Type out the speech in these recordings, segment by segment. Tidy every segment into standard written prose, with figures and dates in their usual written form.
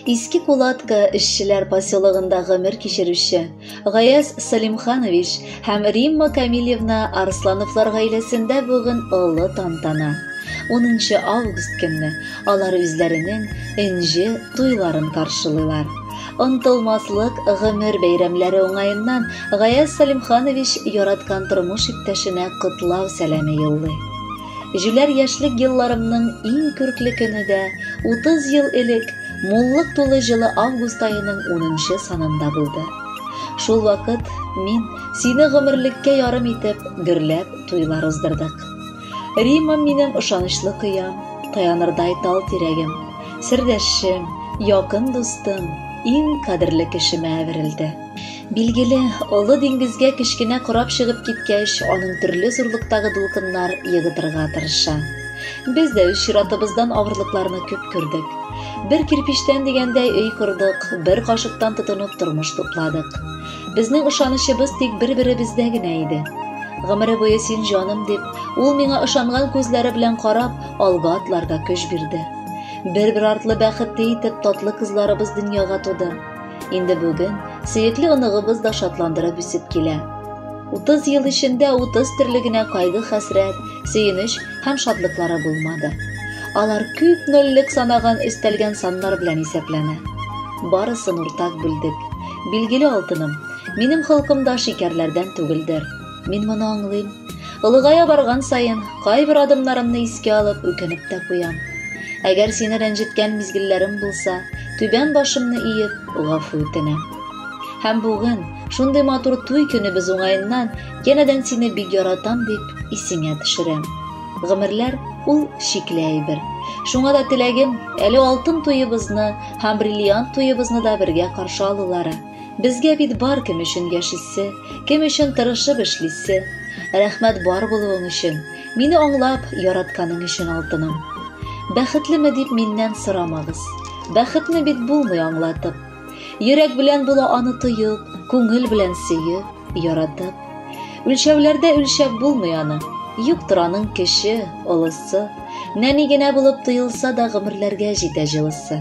Иске Кулатка эшчеләр поселогында гомер кичерүче Гаяз Салимханович һәм Римма Камильевна Арслановлар гаиләсендә бүген олы тантана. 10 август көнне алар үзләренең энҗе туйларын каршылыйлар. Онтылмаслык гомер бәйрәмләре уңаеннан Гаяз Салимханович яраткан тормыш иптәшенә котлау сәламе юллый. Җүләр яшьлек елларымның иң күркле көне дә 30 ел элек муллык тулы җылы август аеның 10 санында булды. Шул вакыт мин сине гомерлеккә ярым итеп, гөрләп туйлар уздырдык. Рима минем ышанычлы кыям, таянырдай тал тирәгем, сердәшчем, якын дустым, иң кадерле кешемә әверелде. Билгеле, олы диңгезгә кечкенә кораб чыгып киткәч, аның төрле зурлыктагы дулкыннар егытырга тырыша. Без дә үз чиратыбыздан авырлыкларны күп күрдек. Бер кирпичтән дигәндәй өй кордык, бер кашыктан тотынып тормыш тупладык. Безнең ышанычыбыз тик бер-беребездә генә иде. Гомере буе син җаным дип, ул миңа ышанган күзләре белән карап, алга атларга көч бирде. Бер-бер артлы бәхетле итеп татлы кызларыбыз дөньяга туды. Инде бүген сөекле оныгыбыз да шатландырып үсеп килә. 30 ел эчендә 30 төрле генә кайгы-хәсрәт, сөенеч һәм шатлыклары булмады. Алар күп нольлек санаган өстәлгән саннар белән исәпләнә. Барысын уртак бүлдек. Билгеле, алтыным, минем холкым да шикәрләрдән түгелдер. Мин моны аңлыйм. Олыгая барган саен, кайбер адымнарымны искә алып, үкенеп тә куям. Әгәр сине рәнҗеткән мизгелләрем булса, түбән башымны иеп, гафу үтенәм. Һәм бүген, шундый матур туй көнебез уңаеннан, янәдән сине бик яратам дип исеңә төшерәм. Гомерләр ул чикле әйбер. Шуңа да теләгем, әле алтын туебызны һәм бриллиант туебызны да бергә каршы алулары. Безгә бит бар кем өчен яшисе, кем өчен тырышып эшлисе. Рәхмәт бар булуың өчен, мине аңлап, яратканың өчен, алтыным. Бәхетлеме дип миннән сорамагыз. Бәхетне бит булмый аңлатып. Йөрәк белән була аны тоеп, күңел белән сөеп, яратып. Үлчәүләрдә үлчәп булмый аны. Юктыр аның кече, олысы. Нәни генә булып тоелса да гомерләргә җитә җылысы.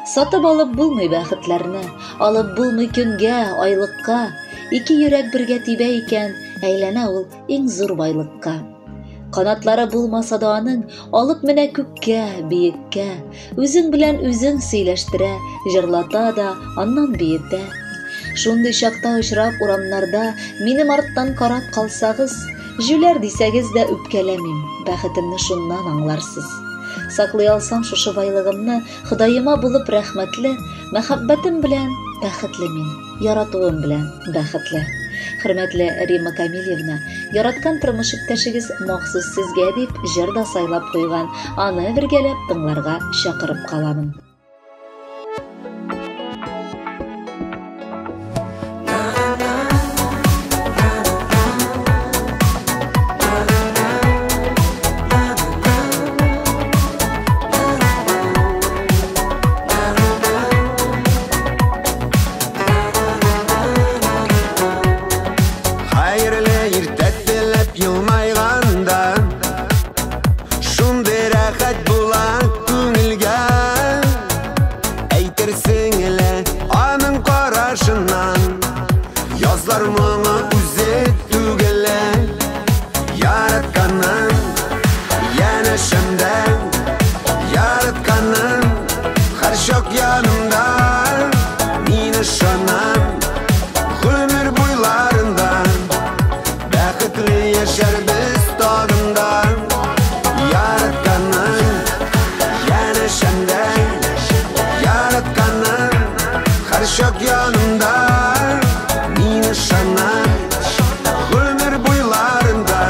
Сатып алып булмый бәхетләрне, алып булмый көнгә, айлыкка. Ике йөрәк бергә тибә икән, әйләнә ул иң зур байлыкка. Канатлары булмаса да аның, алып менә күккә, биеккә. Үзең белән үзең сөйләштерә, җырлата да, аннан биетә. Шундый чакта очрап урамнарда, минем арттан карап калсагыз, җүләр дисәгез дә үпкәләмим, бәхетемне шуннан аңларсыз. Саклый алсам шушы байлыгымны, Ходаема булып рәхмәтле, мәхәббәтем белән бәхетле мин, яратуым белән бәхетле. Хөрмәтле Римма Камильевна, яраткан тормыш иптәшегез махсус сезгә дип җыр да сайлап куйган, аны бергәләп тыңларга чакырып каламын. Хәерле иртә теләп елмайганда, шундый рәхәт була күңелгә. Әйтерсең әле аның карашыннан язлар моңы үзе түгел. Яратканым янәшәмдә, яратканым һәрчак янымда. Мин ышанам, гомер буйларында бәхетле яшәрбез тагын да. Яратканым янәшәмдә, яратканым һәрчак янымда. Мин ышанам, гомер буйларында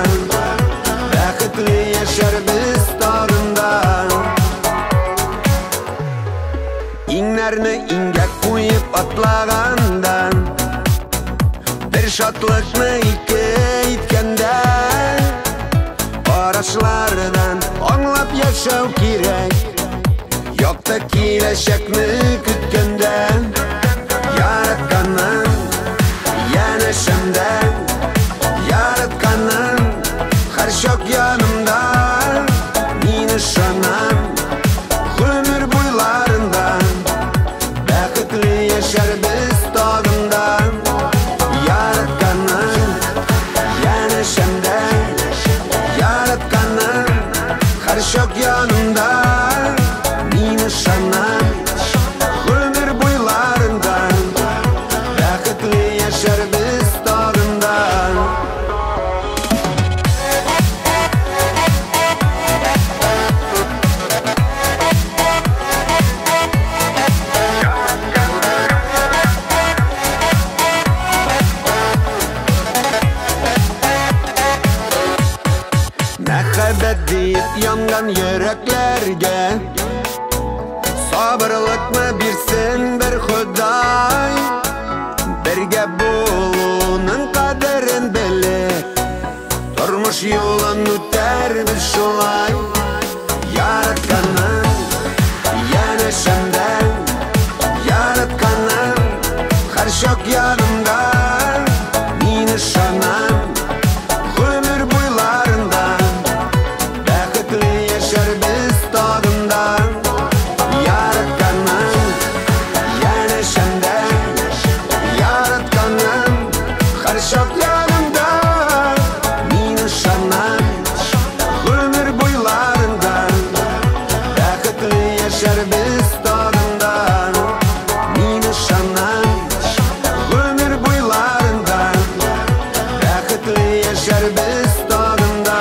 бәхетле яшәрбез тагын да. Иңнәрне иңгә куеп атлаганда, бер шатлыкны ике иткәндә, карашлардан аңлап яшәү кирәк, якты киләчәкне көткәндә. Яратканым янәшәмдә, яратканым һәрчак янымда. Мин ышанам, гомер буйларында Яраткан йөрәкләргә Сабырлыкны бирсен бер Ходай. Бергә булуның кадерен белеп, тормыш юлын үтәрбез шулай. Яратканым янәшәмдә, яратканым һәрчак янымда. Мин ышанам, гомер буйларында бәхетле яшәрбез тагын да. Яратканым янәшәмдә, яратканым һәрчак янымда. Мин ышанам, гомер буйларында бәхетле яшәрбез тагын да. Мин ышанам, гомер буйларында бәхетле яшәрбез тагын да.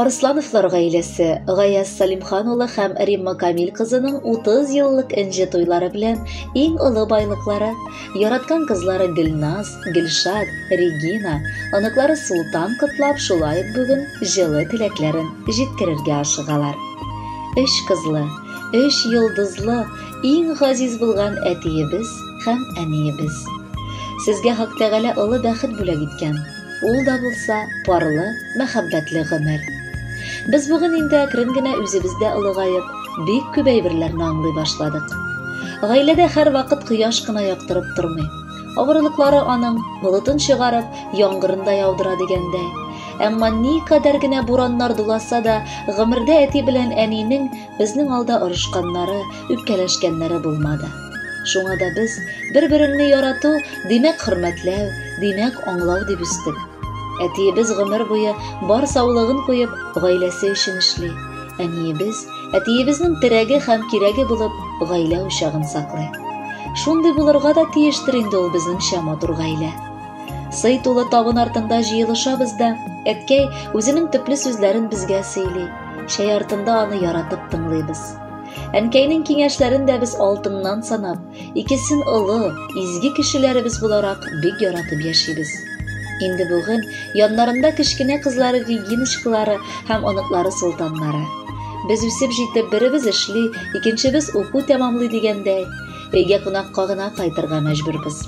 Арыслановлар гаиләсе Гаяз Салимхан улы һәм Римма Камил кызының 30 еллык энҗе туйлары белән иң олы байлыклары, яраткан кызлары Гөлназ, Гөлшат, Регина, оныклары Султан котлап, шулай ук бүген җылы теләкләрен җиткерергә ашыгалар. Өч кызлы, өч йолдызлы, иң газиз булган әтиебез һәм әниебез. Сезгә Хак Тәгалә олы бәхет бүләк иткән. Ул да булса парлы, мәхәббәтле гомер. Без бүген инде әкрен генә үзебез дә олыгаеп, бик күп әйберләрне аңлый башладык. Гаиләдә һәрвакыт кояш кына яктырып тормый. Авырлыклары аның болытын чыгарып, яңгырын да яудыра дигәндәй. Әмма никадәр генә бураннар дуласа да, гомердә әти белән әнинең безнең алда орышканнары, үпкәләшкәннәре булмады. Шуңа да без бер-береңне ярату, димәк хөрмәтләү, димәк аңлау дип үстек. Әтиебез гомер буе бар саулыгын куеп, гаиләсе өчен эшли. Әниебез, әтиебезнең терәге һәм кирәге булып, гаилә учагын саклый. Шундый булырга да тиештер инде ул безнеңчә матур гаилә. Сый тулы табын артында җыелышабыз да, әткәй үзенең төпле сүзләрен безгә сөйли. Чәй артында аны яратып тыңлыйбыз. Әнкәйнең киңәшләрен дә без алтыннан санап, икесен олы, изге кешеләребез буларак бик яратып яшибез. Инде бүген яннарында кечкенә кызлары Региночкалары һәм оныклары Солтаннары. Без үсеп җитеп, беребез эшли, икенчебез уку тәмамлый дигәндәй, өйгә кунакка гына кайтырга мәҗбүрбез.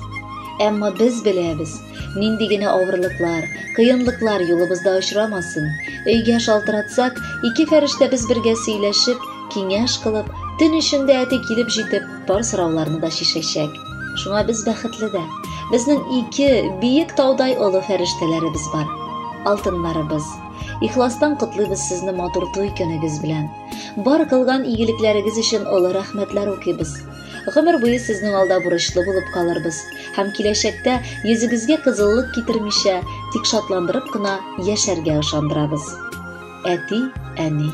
Әмма без беләбез, нинди генә авырлыклар, кыенлыклар юлыбызда очрамасын, өйгә шалтыратсак, ике фәрештәбез бергә сөйләшеп, киңәш кылып, төн эчендә әти килеп җитеп, бар сорауларны да чишәчәк. Шуңа без бәхетле дә. Безнең ике биек таудай олы фәрештәләребез бар. Алтыннарыбыз. Ихластан котлыйбыз сезне матур туй көнегез белән. Бар кылган игелекләрегез өчен олы рәхмәтләр укыйбыз. Гомер буе сезнең алда бурычлы булып калырбыз һәм киләчәктә йөзегезгә кызыллык китермичә, тик шатландырып кына яшәргә ышандырабыз. Әти, әни,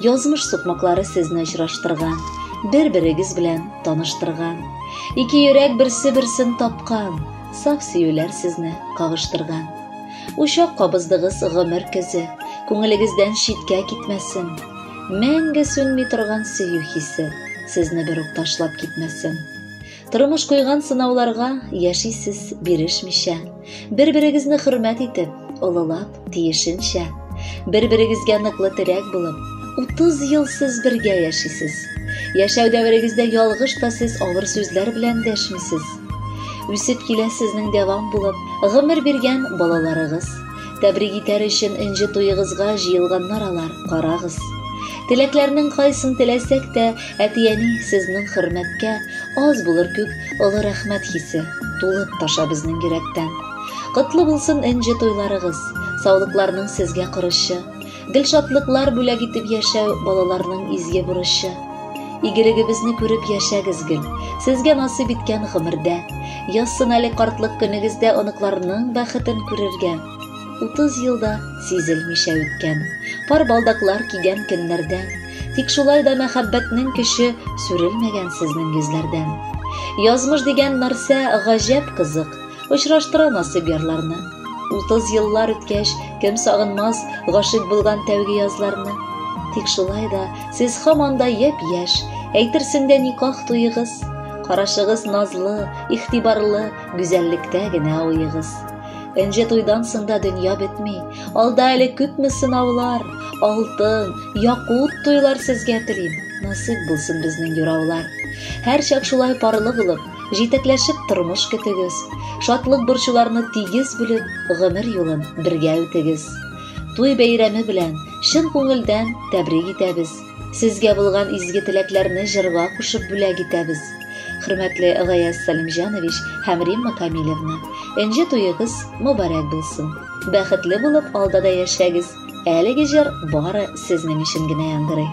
язмыш сукмаклары сезне очраштырган, бер-берегез белән таныштырган. Ике йөрәк берсе-берсен тапкан, саф сөюләр сезне кавыштырган. Учак кабыздыгыз гомер көзе, күңелегездән читкә китмәсен. Мәңге сүнми торган сөю хисе сезне бер үк ташлап китмәсен. Тормыш куйган сынауларга яшисез бирешмичә, бер-берегезне хөрмәт итеп, олылап, тиешенчә, бер-берегезгә ныклы терәк булып, 30 ел сез бергә яшисез. Яшәү дәверегездә ялгыш та сез авыр сүзләр белән дәшмисез. Үсеп килә сезнең дәвам булып, гомер биргән балаларыгыз. Тәбрик итәр өчен энҗе туегызга җыелганнар алар, карагыз. Теләкләрнең кайсын теләсәк тә, әти-әни сезнең хөрмәткә аз булыр күк олы рәхмәт хисе тулып таша безнең йөрәктән. Котлы булсын энҗе туйларыгыз, саулыкларның сезгә корычы, гел шатлыклар бүләк итеп яшәү балаларның изге бурычы. Игелегебезне күреп яшәгез гел, сезгә насыйп иткән гомердә. Язсын әле картлык көнегездә оныкларның бәхетен күрергә. 30 елда сизелмичә үткән, пар балдаклар кигән көннәрдән. Тик шулай да мәхәббәтнең көче сүрелмәгән сезнең йөзләрдән. Язмыш дигән нәрсә гаҗәп кызык, очраштыра насыйп ярларны. 30 еллар үткәч, кем сагынмас гашыйк булган тәүге язларны. Тик шулай да сез һаман да япь-яшь, әйтерсең дә никах туегыз. Карашыгыз назлы, игътибарлы, гүзәллектә генә уегыз. Энҗе туйдан соң да дөнья бетми. Алда әле күпме сынаулар, алтын, якут туйлар сезгә телим. Насыйп булсын безнең юраулар. Һәрчак шулай парлы булып, җитәкләшеп тормыш көтегез. Шатлык борчуларны тигез бүлеп, гомер юлын бергә үтегез. Туй бәйрәме белән чын күңелдән тәбрик итәбез. Сезгә булган изге теләкләрне җырга кушып бүләк итәбез. Хөрмәтле Гаяз Сәлимҗанович һәм Римма Камилевна, энҗе туегыз мөбарәк булсын. Бәхетле булып алда да яшәгез. Әлеге җыр бары сезнең өчен генә яңгырый.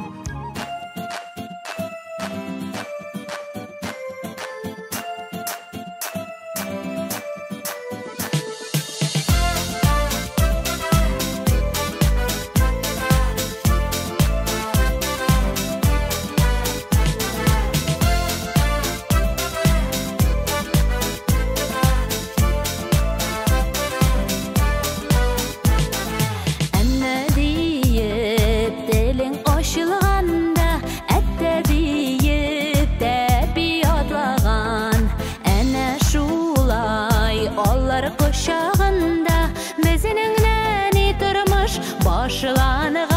Әннә диеп телең ачылганда, әттә диеп тәпи атлаган. Әнә шулай алар кочагында безнең нәни тормыш башланган.